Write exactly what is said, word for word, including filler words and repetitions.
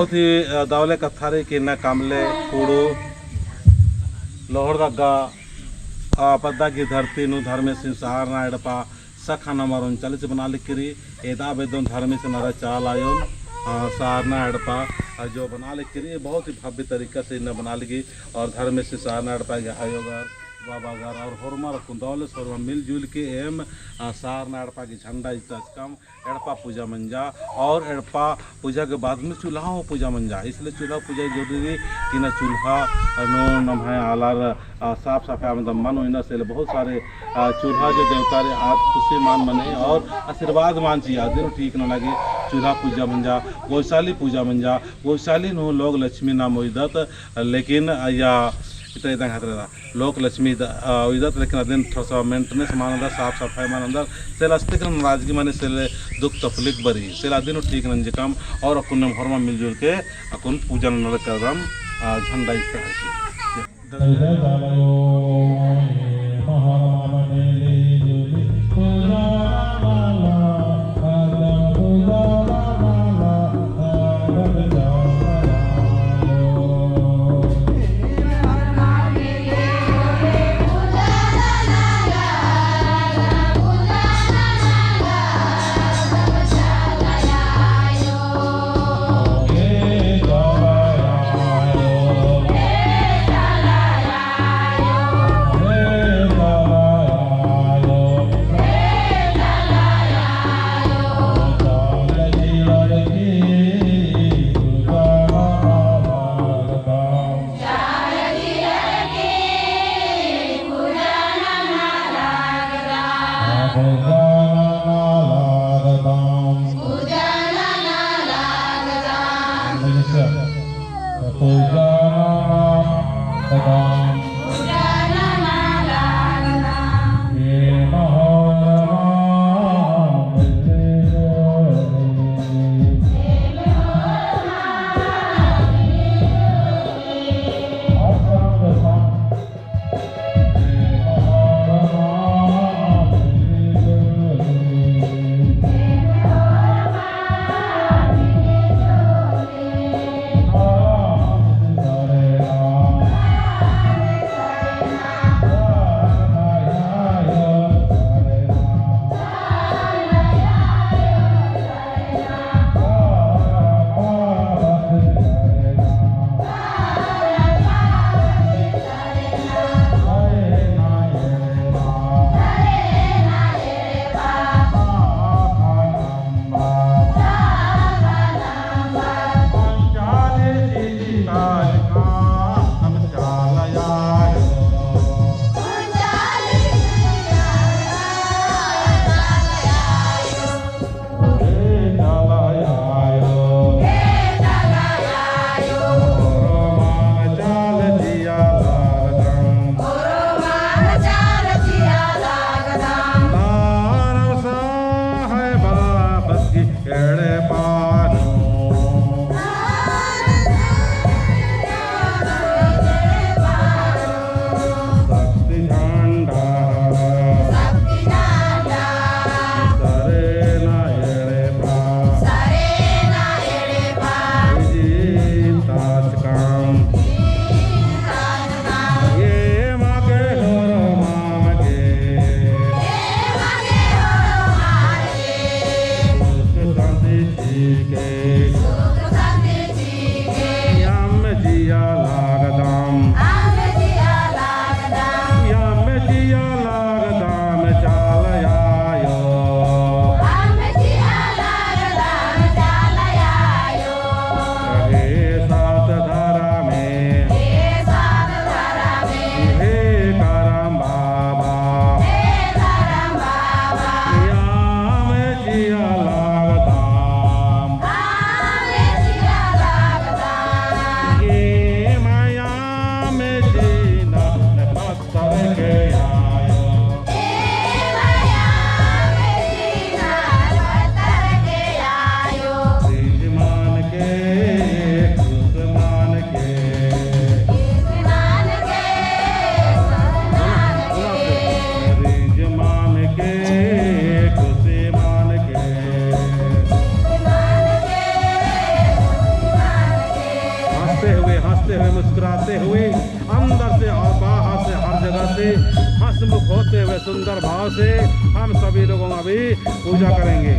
बहुत ही, अ, दव ले कत्था रई कि इन्ना कामले कुड़ू लोहरदगा, अ, पद्दा गही धरती नू धर्मेसिन सारना एड़पा सखा नम्बर उनचालीस बना लगी रई। एदा बेद्दन धर्मेसिन अरा चाला आयोन, अ, सारना एड़पा, अ, जो बना लगी रई, बहुत ही भव्य तरीका से इन्ना बना लगी। और धर्मेसिन सारना एड़पा गही आयोगर, बाबागर और होरमर अक्कुन दव ले होरमर मिलजुल के एम, अ, सारना एड़पा गही झंडा इजताचकम। एड़पा पूजा मंजा और एड़पा पूजा के बाद में चूल्हा हूँ पूजा मंजा। इसलिए चूल्हा पूजा जरूरी कि ना चूल्हा नू नम्है आलर, आ, साफ सफाई में दम्मन होइना से ले बहुत सारे, आ, चूल्हा जो देवता रई आद खुशी मान मने और आशीर्वाद मान चिआ, दिल ठीक नना गे चूल्हा पूजा मंजा, गौशाली पूजा मंजा, गौशाली नू लोक लक्ष्मी नाम उइदत, लेकिन या इतना इतना खतरा लोक लक्ष्मी द-, अ, उइदत, लेकिन अदिन थोड़ा सा maintenance मान अंदर, साफ सफाई मान अंदर, से ले अस्तिक नाराजगी मने से ले दुख तकलीफ बरई, से ले अदिन ठीक नंजकम और अक्कुन नम होरमा मिलजुल के अक्कुन पूजन नलख करम, अ, झंडा इजता है। मुस्कुराते हुए अंदर से और बाहर से हर जगह से हंसमुख होते हुए सुंदर भाव से हम सभी लोगों अभी पूजा करेंगे।